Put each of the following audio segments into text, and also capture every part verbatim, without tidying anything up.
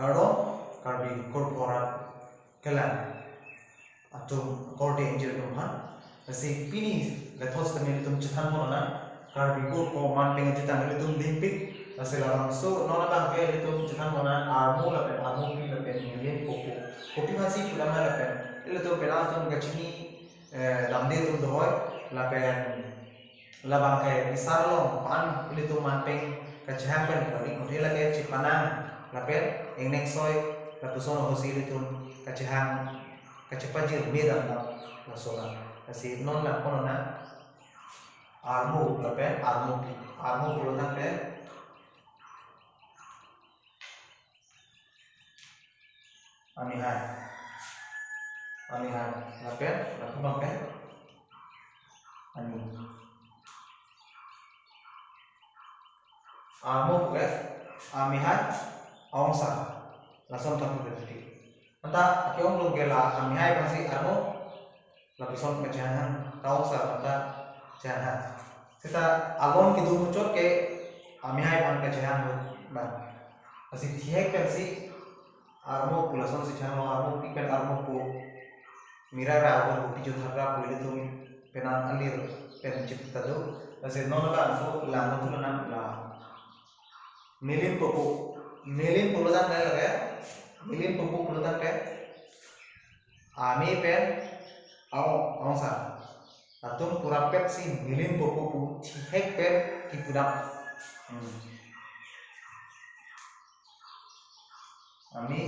Kardom, Karbi Kurpho arat kelang atum korte ingjir atum aphan. Lasi pini lethot sitame ilitum chethan ponlonang Karbi Kurpho manpeng ajutang ilitum dingpik. Lasi labangso non abang ke ilitum chethan ponlonang armo lapen armopi lapen milim popo. Kopi aphansi pudam lapen ilitum penang atum kachini, eh, damde atum dohoi lapen labang ke bisar along pan ilitum manpeng kachehang pen kali, mate lake chepanang lapen ingnek soi lapuson ahutsi ilitum kachehang kachepajir me damdam laso na. Lasi non lang ponlonang armo lapen armopi. Armo pulo tangte amihai. Amihai. Lapen, lapu abang ke ani. Armo puke amihai aongsar. Lason thapu titi. Anta ake-ong longke la amihai abangsi armo lapuson kachehang, ta aongsar anta chehang. Seta alon kedo muchot ke amihai abang kachehang abang. Lasi thihek pensi armo pu lasonsi chehanglo, armopi pen armopo. Mira ra abang kopi juthat ra pu ilitum penang alir pen chip ta do. Lasi non labangso lang ponlonang la milim popo. Milim pulo tangte lake, milim popo pulo tangte ame pen ao, aongsar. Latum pura petsi milim popo pu thihek pen kipudam. Hmm. Ame,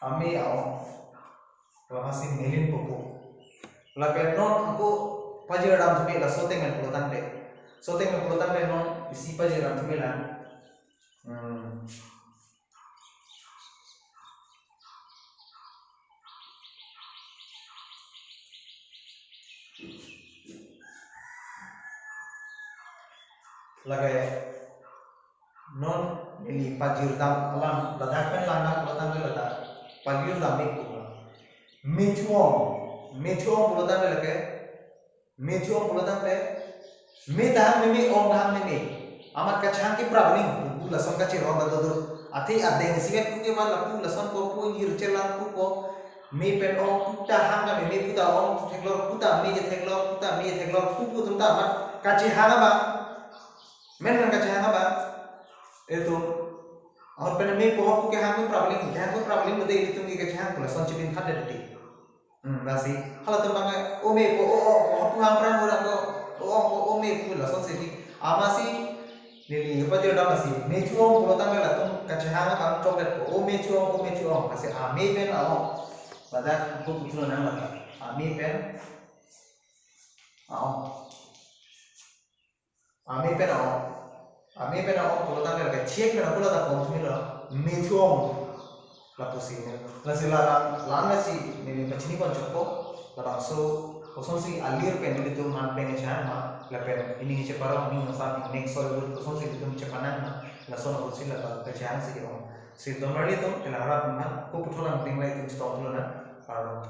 ame ao. Labangsi milim popo. Lapen non ako pajir dam thume laso ateng pen pulo tangte. Laso ateng pen pulo tangte non isi pajir dam thume lang. Hmm. Lake non neli pajir dam alam ladak pen langdam pulo tangte ladak pajir dam me pu. Methu-ong, methu-ong pulo tangte lake, methu-ong pulo tangte, me ta hang meme, ong ta hang meme. Amat kachehang ke prabling, pu lason kachirong ta dodo. Athe adeng isivet pu ke man lapu lason ko pu hirchelang pu ko. Me pen ong pu ta hang ta meme, pu ta ong theklor, pu ta me theklor, pu ta me theklor, pu pu atum ta amat kachehang abang. Menmen kachehang abang. Itum ahut pen me pu ahut pu kehang pu prabling, kehang pu prabling mate itum ke kachehang pu lason chipin khat deti. Hmm, lasi halatum abang ke, o me pu, o, o, o, pu hang pran mura ko, o, o, o, o me pu lasonsi di. Amatsi neli pajir dam lasi, methu-ong pulo tangte latum kachehang abang chokdet ko, o methu-ong, o methu-ong, lasi ame pen ao. Ladak ako puthulonang ladak. Ame pen ao. Ame pen ao. Ame pen ao pulo tangte lake thihek pen ako ladak pon thumilo. Methu-ong. Lapusi ne. Lasi la, la-an lasi neli pachini pon chokpo. Labangso kosonsi alir pen ilitum manpeng chehang ma. Lapen ining cheparong, ining asap, ingnek soi ahut kosonsi ilitum chepanang ma. Lason ahutsi labang kachehangsi ong. Sir Domrali atum, kelang arat atum aphan, ako puthot nangpinglai itum chetong thulonang. Kardom.